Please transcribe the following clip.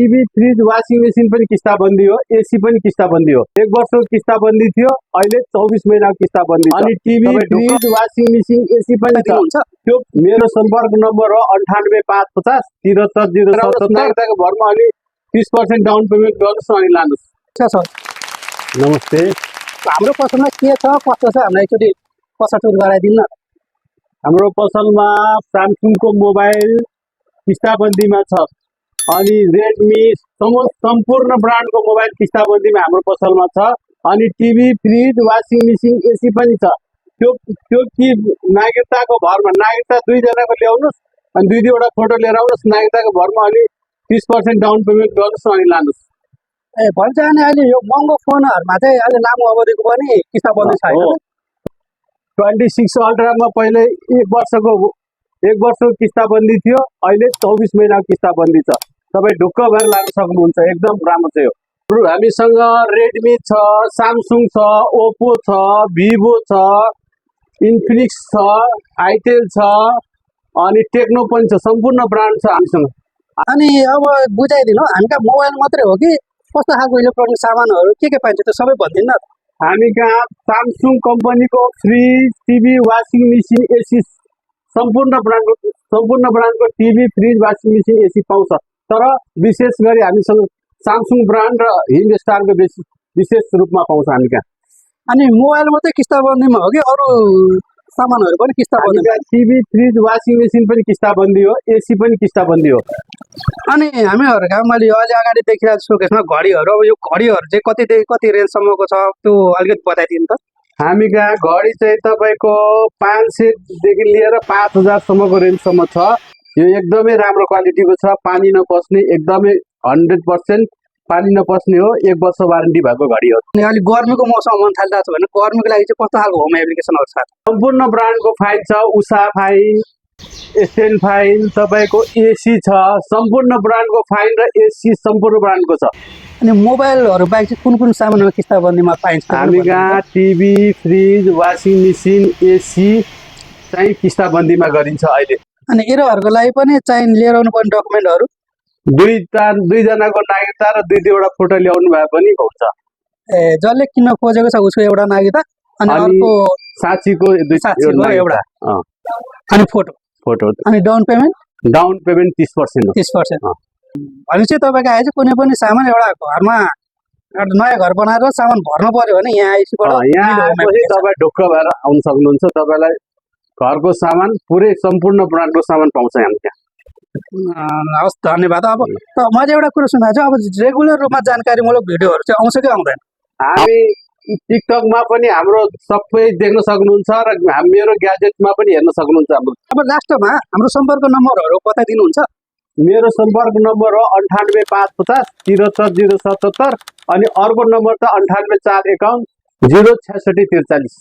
TV fridge washing machine पनि किस्ताबन्दी हो, AC पनि किस्ताबन्दी हो। 1 वर्षको किस्ताबन्दी थियो, अहिले 24 महिनाको किस्ताबन्दी छ। अनि TV fridge washing machine AC पनि छ। त्यो मेरो सम्पर्क नम्बर हो 9855 73070। नागरिकताको भरमा अलि 30% डाउन पेमेन्ट गर्नुहोस् अनि लानुहोस्। सर नमस्ते। हाम्रो पसलमा के छ कस्तो छ हामीलाई एकचोटि पछाटुर गराइदिनु न। हाम्रो पसलमा स्यामसङको मोबाइल किस्ताबन्दीमा छ, अनि रेडमी सम्पूर्ण ब्रान्डको मोबाइल किस्ताबन्दीमा हाम्रो पसलमा छ। अनि TV fridge washing machine AC पनि छ। त्यो कि नागरिकताको भरमा, नागरिकता 2 जनाको ल्याउनुहोस् अनि 2-2वटा फोटो लिएर आउनुहोस्। नागरिकताको भरमा अलि 30% डाउन पेमेन्ट गर्नुहोस् अनि लानुहोस्। भन्छ अनि अहिले यो महँगो फोनहरूमा चाहिँ अहिले लामो अवधिको पनि किस्ताबन्दी छैन। 26 अल्ट्रामा पहिले 1 वर्षको किस्ताबन्दी थियो, अहिले 24 महिनाको किस्ताबन्दी छ। तपाईँ ढुक्क भएर लान सक्नुहुन्छ, एकदम राम्रो छ यो। हामीसँग रेडमी छ, स्यामसङ छ, ओप्पो छ, भिभो छ, इन्फिनिक्स छ, आइटेल छ, अनि टेक्नो पनि छ। सम्पूर्ण ब्रान्ड छ हामीसँग। अनि अब बुझाइदिनु, हामीका मोबाइल मात्रै हो कि कस्तो खालको इलेक्ट्रोनिक सामानहरू के पाइन्छ त्यो सबै भनिदिनु न। हामी कहाँ स्यामसङ कम्पनीको fridge, TV, washing machine, AC सम्पूर्ण ब्रान्डको TV, fridge, washing machine, AC पाउँछ। तर विशेष गरी हामीसँग स्यामसङ ब्रान्ड र हिम स्टारको विशेष रूपमा पाउँछ हामी कहाँ। अनि मोबाइल मात्रै किस्ताबन्दीमा हो कि अरू सामानहरू पनि किस्ताबन्दी? टिभी, फ्रिज, वासिङ मेसिन पनि किस्ताबन्दी हो, एसी पनि किस्ताबन्दी हो। अनि हामीहरूका मैले अलि अगाडि देखिरहेको सोकेसमा घडीहरू, अब यो घडीहरू चाहिँ कतिदेखि कति रेन्जसम्मको छ त्यो अलिकति बताइदिनु त। हामी कहाँ घडी चाहिँ तपाईँको 500देखि लिएर 5000सम्मको रेन्जसम्म छ। यो एकदमै राम्रो क्वालिटीको छ, पानी नपस्ने, एकदमै 100% पानी नपस्ने हो। 1 वर्ष वारेन्टी भएको घडी हो। अनि अहिले गर्मीको मौसम आउन थालिरहेको छ भने गर्मीको लागि चाहिँ कस्तो खालको होम एप्लिकेसनहरू छ? सम्पूर्ण ब्रान्डको फाइन छ, उषा फाइन, एसएन फाइन, तपाईँको एसी छ। सम्पूर्ण ब्रान्डको फाइन र एसी सम्पूर्ण ब्रान्डको छ। अनि मोबाइलहरू बाहेक चाहिँ कुन कुन सामानहरू किस्ताबन्दीमा पाइन्छ? हामी कहाँ TV, fridge, washing machine, AC चाहिँ किस्ताबन्दीमा गरिन्छ अहिले। अनि यिनीहरूको लागि पनि चाहिँ लिएर आउनुपर्ने डकुमेन्टहरू 2 जनाको नागरिकता र 2-2वटा फोटो ल्याउनु भए पनि हुन्छ। जसले किन्न खोजेको छ उसको एउटा नागरिकता अनि अर्को साथीको एउटा अनि फोटो अनि डाउन पेमेन्ट 30% हो। 30%। भनेपछि तपाईँको आए चाहिँ कुनै पनि सामान एउटा घरमा एउटा नयाँ घर बनाएर सामान भर्नु पर्यो भने यहाँ आइसीबाट तपाईँ ढुक्क भएर आउन सक्नुहुन्छ। तपाईँलाई घरको सामान पुरै सम्पूर्ण ब्रान्डको सामान पाउँछ हामी त्यहाँ। हस्, धन्यवाद। अब मैले एउटा कुरो सुनेको छु, अब रेगुलर रूपमा जानकारीमूलक भिडियोहरू चाहिँ आउँछ कि आउँदैन? हामी टिकटकमा पनि हाम्रो सबै देख्न सक्नुहुन्छ र मेरो ग्याजेटमा पनि हेर्न सक्नुहुन्छ हाम्रो। अब लास्टमा हाम्रो सम्पर्क नम्बरहरू बताइदिनुहुन्छ? मेरो सम्पर्क नम्बर हो 9855 73070। अनि अर्को नम्बर त 9841 06643।